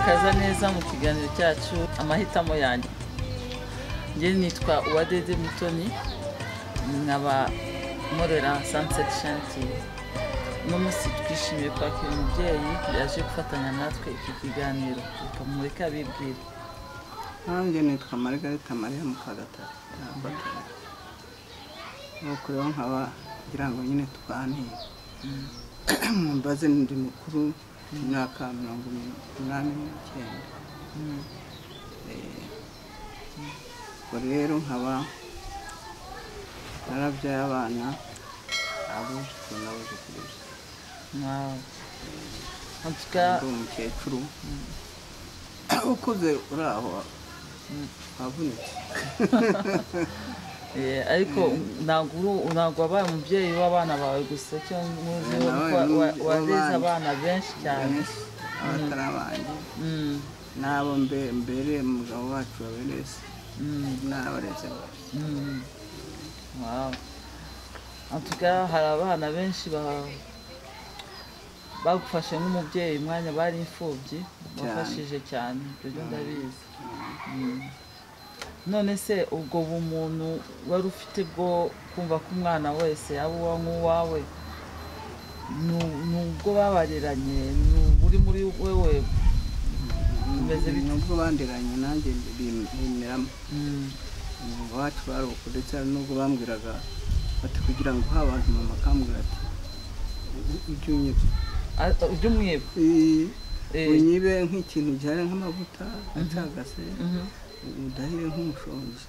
Murakaza neza mu kiganiro cyacu Amahitamo Yanjye. Njye nitwa Uwadede Mutoni, nkaba nkorera Sunset Chantier. Uno munsi twishimiye kwakira umubyeyi yaje gufatanya natwe iki kiganiro. Reka mureke abibwire. Nanjye nitwa Margarita Mariya Mukagatare. Nuko rero nkaba ngira ngo nyine tuganire. Mbaze ndi mukuru, imyaka 89. Ubwo rero nkaba narabyaye abana, abuzukuru n'abuzukuruza. Wow. En tout cas, ndi umukecuru ukuze uri aho wavunitse. Ariko ntabwo wabaye umubyeyi w'abana bawe gusa, cyangwa Eh, nabaye n'umubyeyi wareze w'abandi. abana benshi cyane. Benshi abatari abanjye n'abo mbere umugabo wacu wabereze n'abareze bose. Wow. En tout cas, hari abana benshi bagufashe nk'umubyeyi umwanya bari imfubyi, Cyane. wafashije cyane, ibyo byo ndabizi. None se ubwo bumuntu wari ufite bwo kumva ko umwana wese yaba uwa nk'uwawe, ni ubwo babareranye, ni uburi muri wewe, bimeze bite? Nubwo bandiranye nanjye bimeramo. Iwacu bari uko, ndetse hari n'ubwo bambwiraga bati kugira ngo uhe abantu, mama akambwira ati ujye unyiba. Ah, ujye umwiba? Eh, unyibe nk'ikintu gihari nk'amavuta acagase, udahire nk'umushonji,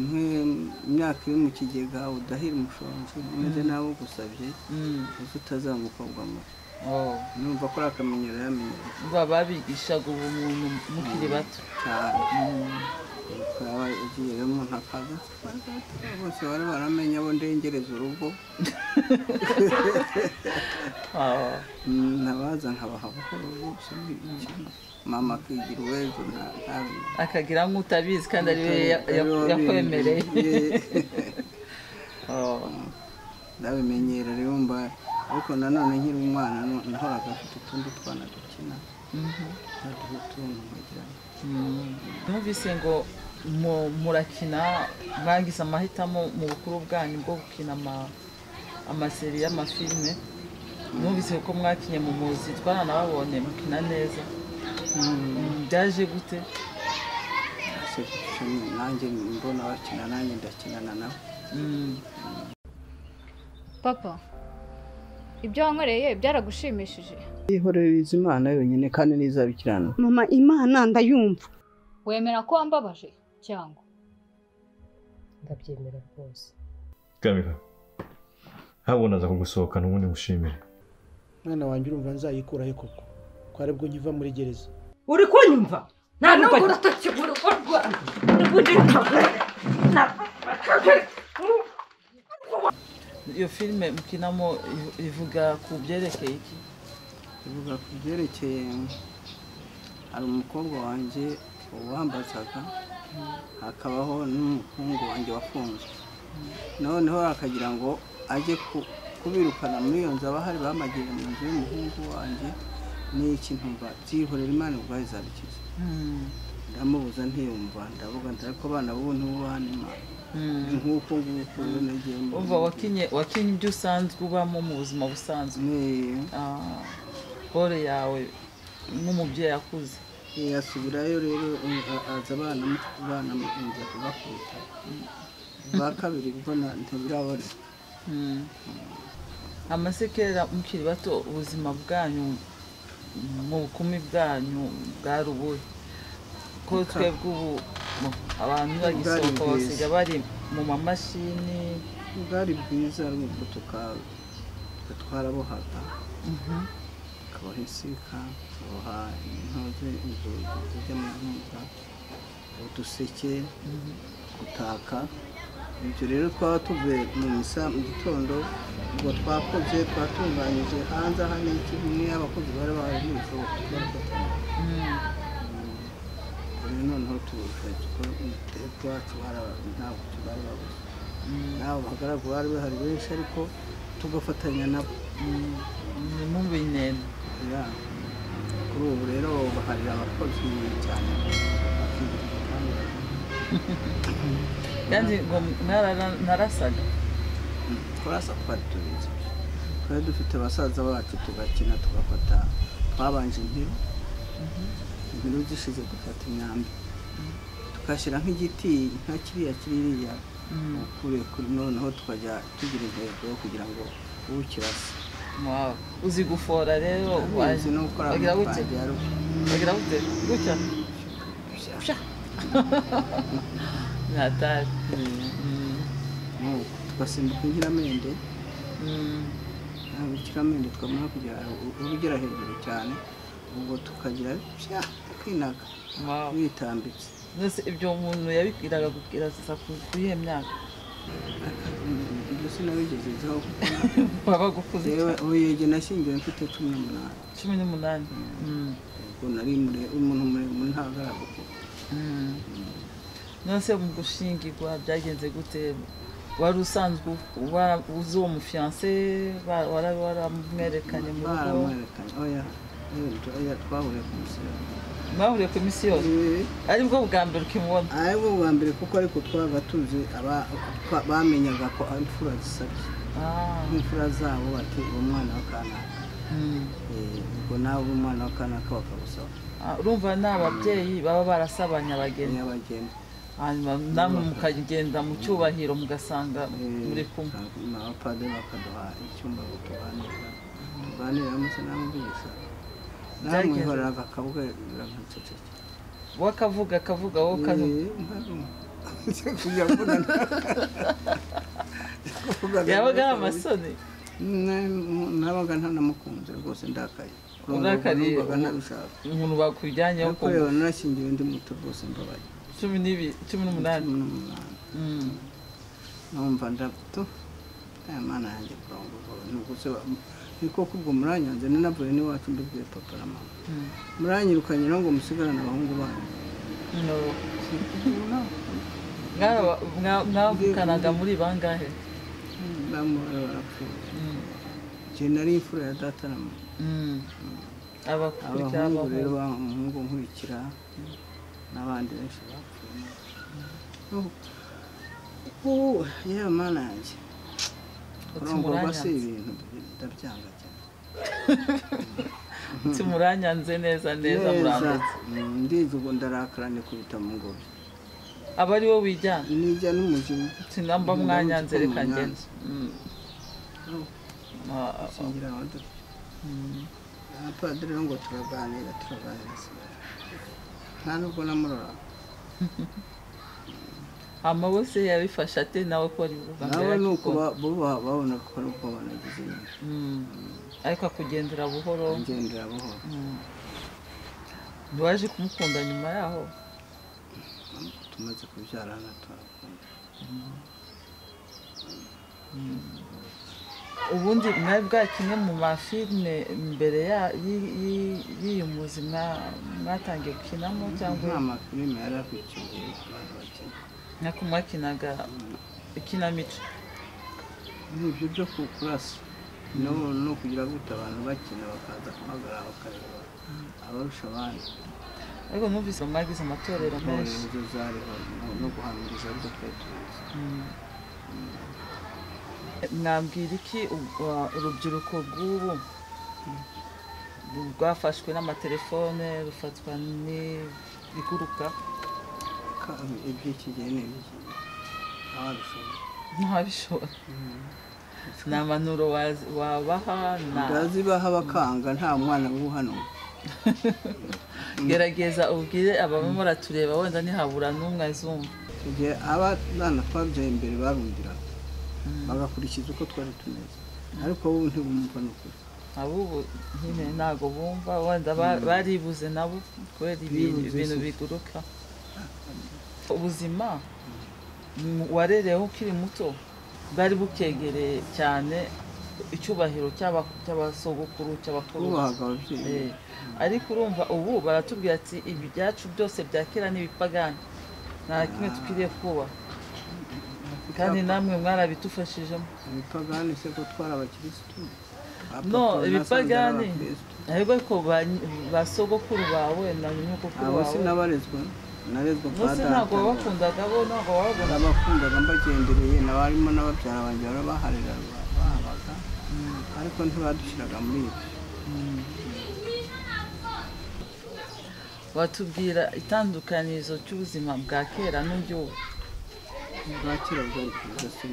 nk'imyaka iri mu kigega udahire umushonji, umeze nabi ugusabye, uzi utazamukobwa mubi. Oh. Numva ko ari akamenyero yamenyereye. Umva, babigishaga ubumuntu mukiri bato. Cyane. Yaba agiye rero umuntu akaza, bose bari baramenye abo ndengereza urugo. Ah. Nabaza nkabaha buhoro bose n'iki. Mama akigira uwejo ntabimenye. Akagira nk'utabizi kandi ari we yakwemereye. Oh. Ndabimenyera rero mba, ariko nanone nkiri umwana nahoraga mfite utundi twana dukina, nkaduha utuntu nkagira. Numvise ngo murakina, mwagize amahitamo mu bukuru bwanyu bwo gukina amaseri y'amafilme. Numvise ko mwakinye mu Muzi, twaranababonye mukina neza. Byaje gute? Ese nanjye mbona bakina, nanjye ndakinana nabo. Papa, ibyo wankoreye byaragushimishije? Ihorereza Imana yonyine kandi n'izabikirana. Mama, Imana ndayumva. Wemera ko wambabaje cyangwa? Ndabyemera rwose. Kamika, ntabwo naza kugusohokana ubundi ngushimire. Mwana wanjye, urumva nzayikurahe koko ko aribwo nkiva muri gereza? Uri kunyumva? Nta nubwo urutoki mu rugo rwanjye. Iyo filime mukinamo ivuga ku byerekeye iki? Ivuga ku byerekeye, hari umukobwa wanjye wambazaga, hakabaho n'umuhungu wanjye wafunzwe, noneho akagira ngo ajye kubirukana muri iyo nzu abahari bamagiye mu nzu y'umuhungu wanjye n'iki, ntumva byihorera Imana ubwayo izabikiza. Ndamubuza ntiyumva, ndavuga nti ariko abana b'ubu ntibubahana Imana. Ni nk'uko nguko rero nagiye mbona. Umva, wakinye ibyo usanzwe ubamo mu buzima busanzwe. Ni Ah, role yawe nk'umubyeyi akuze. Asubirayo rero, aza abana bana nza kubakubita bwa kabiri ubwo ntibirabona. Amasekera mukiri bato, ubuzima bwanyu mu bukumi bwanyu bwari ubuhe? Ko twebwe ubu abantu bagisohoka Bwari bwiza. basiga bari mu mamashini. Bwari bwiza, ariko twarabohaga, tukaboha insika, tukaboha intoze, inzugi zijya mu nkunga, uduseke, gutaka. Ibyo rero twaba tuvuye mu misa mu gitondo, ubwo twakoze twatunganyije hanze aha n'iki, niyo abakozi bari bahari ntibishoboka, twarafatanya. Rero noneho iwacu ntabwo bari babuze, n'abo bagaragu bari bahari benshi, ariko tugafatanya nabo. Ni mu bintu. Ya. Kuri ubu rero baharira abakozi cyane bakigira igitangaza. Kandi ngo mwarasaga? Kurasa twari tubizi, twari dufite basaza bacu tugakina tugafata, twabanje impiru, impiru zishize dufata imyambi tugashyira nk'igiti nka kiriya kiriya kure kure, noneho tukajya tugira intego yo kugira ngo ukirase. Wow, uzi gufora rero, uzi no gukora bagira gute? amapange. Bagira gute? Gutya Pya. Natali. Tugasimbuka inkiramende. Ikiramende twamara kugera ugera hejuru cyane, ubwo tukagira pya tukinaga Wow. witambitse. None ibyo umuntu yabibwiraga kugeza ku iyihe myaka? Ibyo sinabigezeho. Wabaga ukuze Yewe cyane. uyege nashyingiwe mfite 18. 18. Ubwo nari umuntu muremure ntagaragara. None se mu gushingirwa byagenze gute? Wari usanzwe uzi uwo mufiyanse, waramwerekanye mu rugo? Baramwerekanye, oya oya, twahuriye ku musiyoni. Mwahuriye ku misiyoni? Aribwo bwa mbere ukimubona? Aribwo bwa mbere, kuko ariko twabaga tuzi bamenyaga ko imfura zisabye, nk'imfura zabo bati uwo mwana wa kanaka, ubwo nawe umwana wa kanaka bakagusaba. Urumva ni ababyeyi baba barasabanye abageni, abageni, hanyuma namwe mukagenda mu cyubahiro mugasanga muri kumwe. Abapadiri bakaduha icyumba ngo tuganira, tuganiramo se namubwiriza namwihoreraga akavuga biramuceceke. We akavuga akavuga, wowe ukavuga. Yabaga ari amasoni? Nabaga ntanamukunze rwose, ndakaye. Urakariye Numvaga ntabishaka. umuntu bakujyanyeho. Ariko rero narashyingiwe ndi muto rwose, mbabaye. 12, 18. 18. Numva ndato aya mana yanjye kurongorwa ni koko ubwo muranyanze, ninavuye n'iwacu mbibwiye papa na mama, muranyirukanye rero ngo musigarane abahungu banyu. Mwavukanaga muri bangahe? Bamwe barapfuye. Njye nari imfura ya data na mama. Abakurikira abahungu rero, abahungu. Umuhungu nkurikira n'abandi benshi bapfuye. Ubu yewe mana yanjye, Uti kurongorwa si muranyanze. ibintu ndabyanga cyane. Uti muranyanze neza neza, murandetse. Ndizi ubwo ndarakara nikubita mu ngobyi. Aba ari wowe wijyana? Nijya n'umujinya. Uti namba mwanyanze reka ngende. Singira abadafite abapadiri rero ngo turaganira turaganira, nta nubwo namurora. Hama we se yabifashe ate nawe ko ari bwo bwa mbere Nawe ni uko akikubona? bo babona ko ari ubwoba nagize nyine. Ariko akugendera buhoro. Ngendera buhoro. Ntiwaje kumukunda nyuma yaho? Tumaze kubyarana turakunda. Ubundi mwari bwakine mu mafilime mbere y'iyi muzi mwatangiye gukinamo cyangwa? Nta mafilime yari akurikiye abantu bakina. Nako mwakinaga ikinamico? Ni ibyo byo kurasa no kugira gute, abantu bakina bakaza guhagarara bakareba abarusha abandi. Ariko numvise mwagize amatorero menshi. Itorero zo zariho no guhamiriza aribyo twari tuzi. Mwambwira iki urubyiruko rw'ubu rwafashwe n'amatelefone, rufatwa n'ibiguruka? Iby'iki gihe ni ibiki, ntawabishobora. Ntawabishobora. Ni impanuro wabaha? Ndazibaha bakanga, nta mwana w'uhanuka. Gerageza ubwire ababa muratureba, wenda ntihabura n'umwe azumva. Igihe abana twabyaye imbere barumviraga bagakurikiza uko twari tumeze, ariko ubu ntibumva n'ukuri. Abubu nyine ntabwo bumva, wenda baribuze nabo kubera ibintu biguruka. Ubuzima warerewe ukiri muto bwari bukegereye cyane icyubahiro cy'abasogokuru, cy'abakuru. Bubahaga ababyeyi. Ariko urumva ubu baratubwira ati ibi byacu byose bya kera n'ibipagani, nta kimwe dukwiriye kubaha. Kandi namwe mwarabidufashijemo. Ibipagani se ko twari abakirisitu? No, ibipagani ariko ko ba sogokuru bawe na nyogokuru Abo wawe sinabarezwa, narezwa kwa bose data. Ntabwo bakundaga, bo ntabwo bababona. Nabakundaga mbagendereye, n'abarimo n'ababyara banjye barabaharira, bahabaga, ariko ntibadushyiraga muri ibyo. Watubwira itandukanizo cy'ubuzima bwa kera n'uby'ubu? Ubwa kera bwari bwiza, si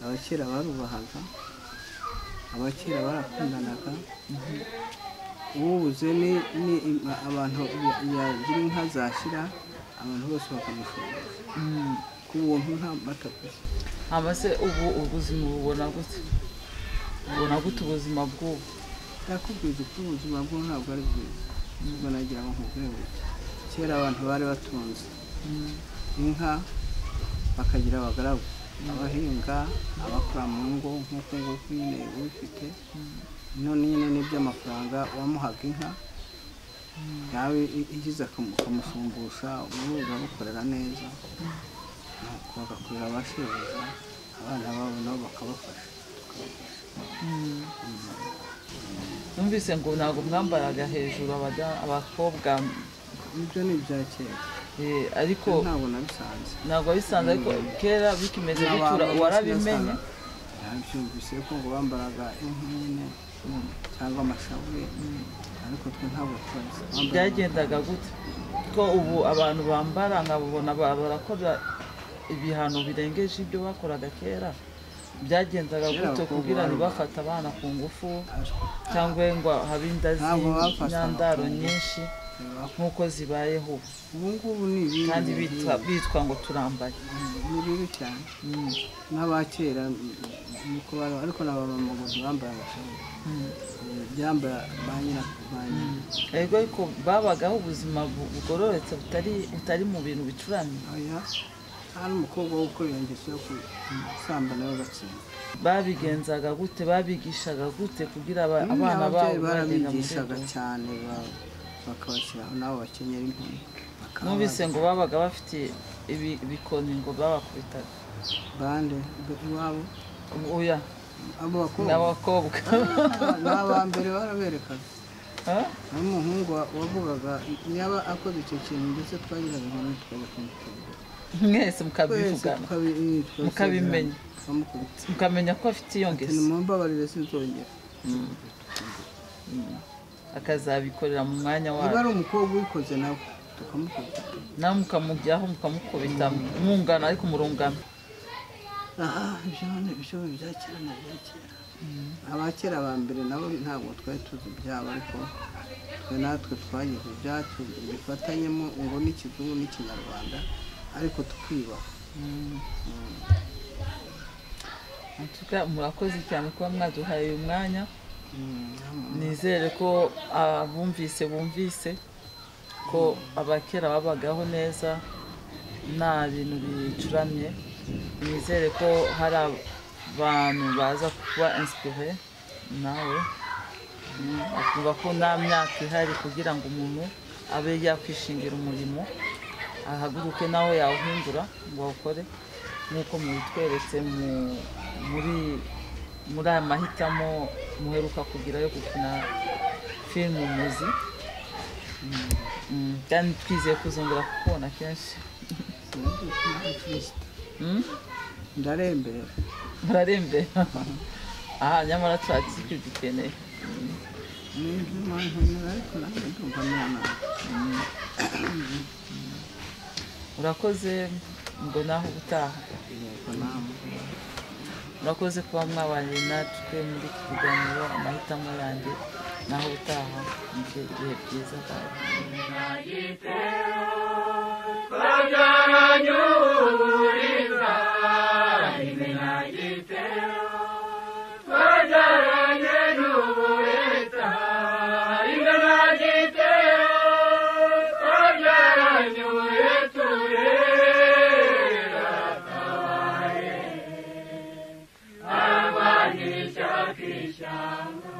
abakera barubahaga, abakera barakundanaga. Ubuze ni abantu yagira inka zashyira abantu bose bakamushobora ku buntu, nta bataguze. Hama se ubu ubuzima ububona gute? Ubona gute ubuzima bw'ubu? Ndakubwiza uko ubuzima bwo ntabwo ari bwiza. Ubwo nagira ngo nkubwire ngo iki: kera abantu bari batunze inka, bakagira abagaragu, abahinga, abakora mu ngo nk'uko nguko nyine ubifite none nyine n'iby'amafaranga. Wamuhaga inka yawe igize ukamushumbusha, ubu urabukorera neza, nuko bagakorera ba shebuja, abana babo nabo bakabafasha, tukabafasha. Numvise ngo ntabwo mwambaraga hejuru abakobwa. Ibyo ni ibya kera. Ariko ntabwo nabisanze. Ntabwo wabisanze, ariko kera bikimeze bitura warabimenye? Nabyumvise ko ngo bambaraga impu nyine cyangwa amashabure, ariko twe ntabwo twabisanze. Byagendaga gute ko ubu abantu bambara nkabubona barakora ibihano birengeje ibyo bakoraga kera? Byagendaga Kera gute abakobwa kugira ntibafate abana ku ngufu cyangwa ngo habe inda Ntabwo bafataga z'imyandaro ku ngufu. nyinshi nk'uko zibayeho ubu? Ubu ngubu ni ibindi Kandi bintu. bitwa ngo turambaye. Ni bibi cyane. N'abakera niko bari, ariko na ba mama ngo ntibambaye amashabure, byambara ba nyina ba nyina. Ego, ariko babagaho ubuzima bugororotse, butari mu bintu bicuramye. Oya, nta n'umukobwa wo gukora iyo ngeso yo gusambana bagatsinda. Babigenzaga gute? Babigishaga gute kugira abana babo Ababyeyi bagenda muri barabigishaga ibyo? cyane, bakabashyiraho nabo bakenyera inkoni bakaba Numvise ngo babaga bafite ibikoni ngo babakubitaga. Bande iwabo? Oya. Abo bakobwa? N'abakobwa. Ni aba mbere baraberekaga. Ah? N'umuhungu wavugaga yaba akoze icyo kintu, ndetse twagiraga inkoni tukajya kumukubita. Mwese Twese. Mukabivugana? Mukabimenya. Tukamukubita. Mukamenya ko afite iyo Ati ngeso. "Nimumbabarire, sinzongera." Akazabikorera mu mwanya Niba ari wayo. umukobwa ubikoze nawe tukamukubita. Nawe mukamujyaho mukamukubita mungana, ariko murungana. Aha, ibyo ni ibyo bya kera, ni ibya kera. Abakera ba mbere nabo ntabwo twari tuzi ibyabo, ariko twe natwe twagize ibyacu bifatanyemo ngo n'ikizungu n'ikinyarwanda, ariko tukibaha. En tout cas, murakoze cyane kuba mwaduhaye uyu mwanya. Nizere ko abumvise bumvise ko abakera babagaho neza, nta bintu bicuramye. Nizere ko hari abantu baza kuba inspiré nawe, bakumva ko nta myaka ihari kugira ngo umuntu abe yakwishingira umurimo, ahaguruke nawe yawuhindura ngo awukore nk'uko mubitweretse muri aya mahitamo muheruka kugira yo gukina filime Umuzi. Kandi twizeye kuzongera kukubona kenshi. Ndarembera. Murarembera aha, nyamara tuba dukeneye. Ariko nanjye ndumva mwana. Urakoze ngo naho ubutaha. Yego, namwe. Murakoze kuba mwabanye natwe muri iki kiganiro Amahitamo Yanjye. Naho ubutaha, mugire ibihe byiza. Bye. Twabyaranye uburiza imenagitero, twabyaranye n'ubuheta imenagitero, twabyaranye ubuheture. Ratabaye arwanira ishyaka ishyanga.